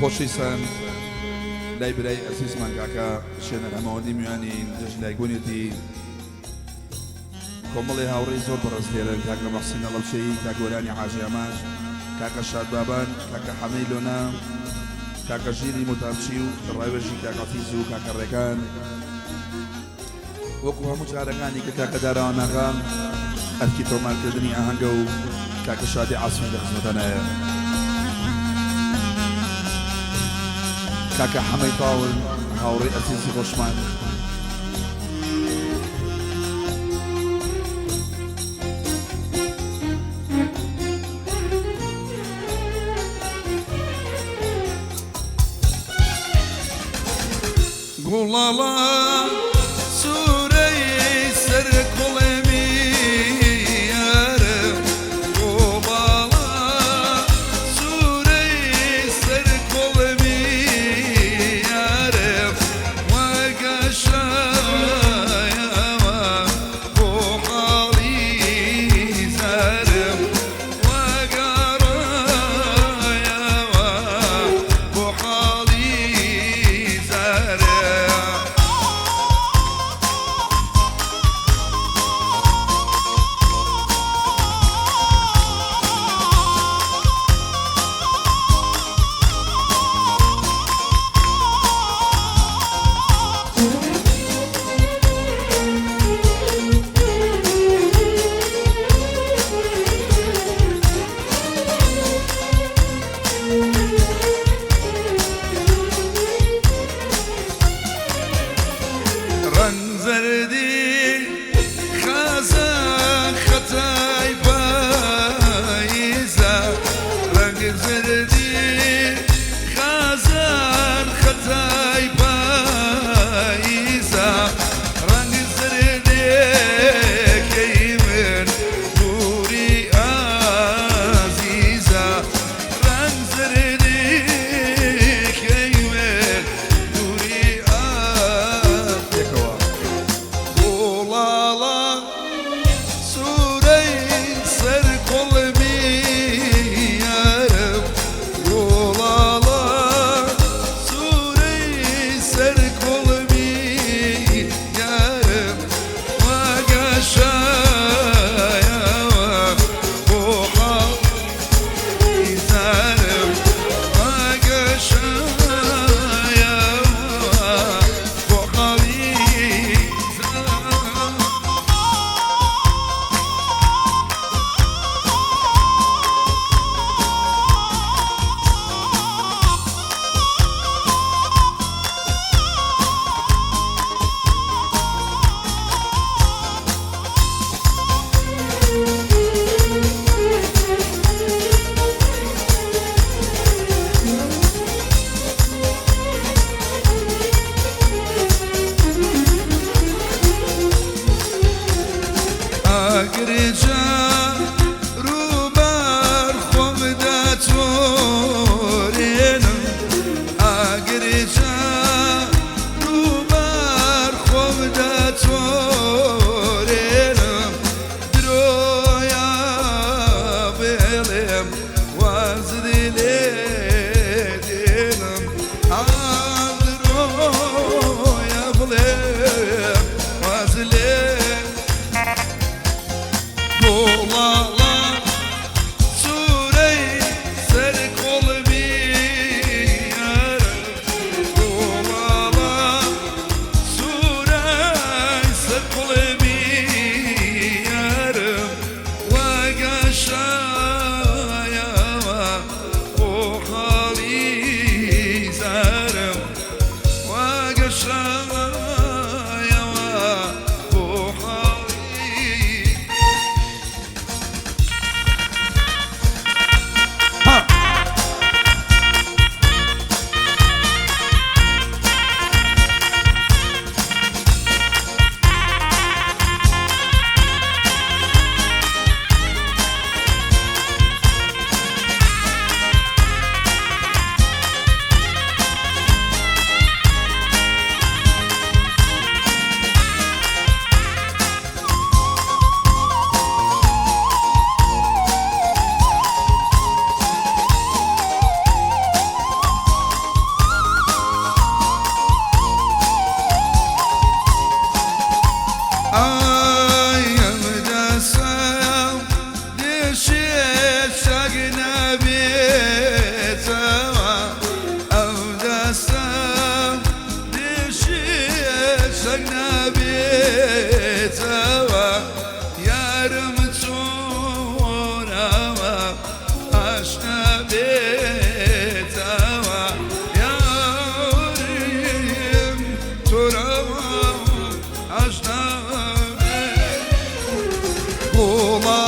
خۆشەویستان لای برای ئەزیزمان کاکە شێنەر هەماوەندی میوانین جەژن دایکبوونیەتی کۆمەڵی هاوڕێی زۆر بەڕێز لێرەن کاکە مەحسین هەڵەبجەیی کاک گۆرانی حاجی ئامانج کاکە شاد بابان کاکە حەمەی لۆنا کاکە ژیری موتابچی و ڕاوێژی کاک عەفیز و کاکە ڕێکان وەکو هەموو جارەکانی کە کاکە داراوان ئاغا ئەرکی تۆمارکردنی ئاهەنگە و کاکە شادی عاسمیش لە خزمەتانایە. کاکە حەمەی تاڵ هاوڕێی ئەزیزی خۆشمان. گوڵاڵە سوورەی سەر کوڵێمی یارە گوڵاڵە سوورەی سەر کوڵێمی یارە وەگەشایەوە بۆ حاڵی زارم وەگەڕایەوە بۆ حاڵی زارم. ڕەنگ زەردی خازە خەتای پاییزە ڕەنگ زەردی خازان خەتای پاییزە ڕەنگ زەردێکەی من دووری ئازیزە ڕەنگ زەردێکەی من دووری ئا پێکەوە گوڵاڵە سوورەی سەر کوڵمی یارم گوڵاڵە سوورەی سەر کوڵمی یارم وەگەشایەوە بۆ حاڵی زارم وەگەشایەوە بۆ حاڵی زارم. ئاگرجا ڕووبار خۆم دەتۆرێنم ئاگرجا ڕووبار خۆم دەتۆرێنم درۆیا بێڵێم وازت لێ دێنم ئا درۆیا بڵێم واز لێ گوڵاڵە. ڕۆڵە.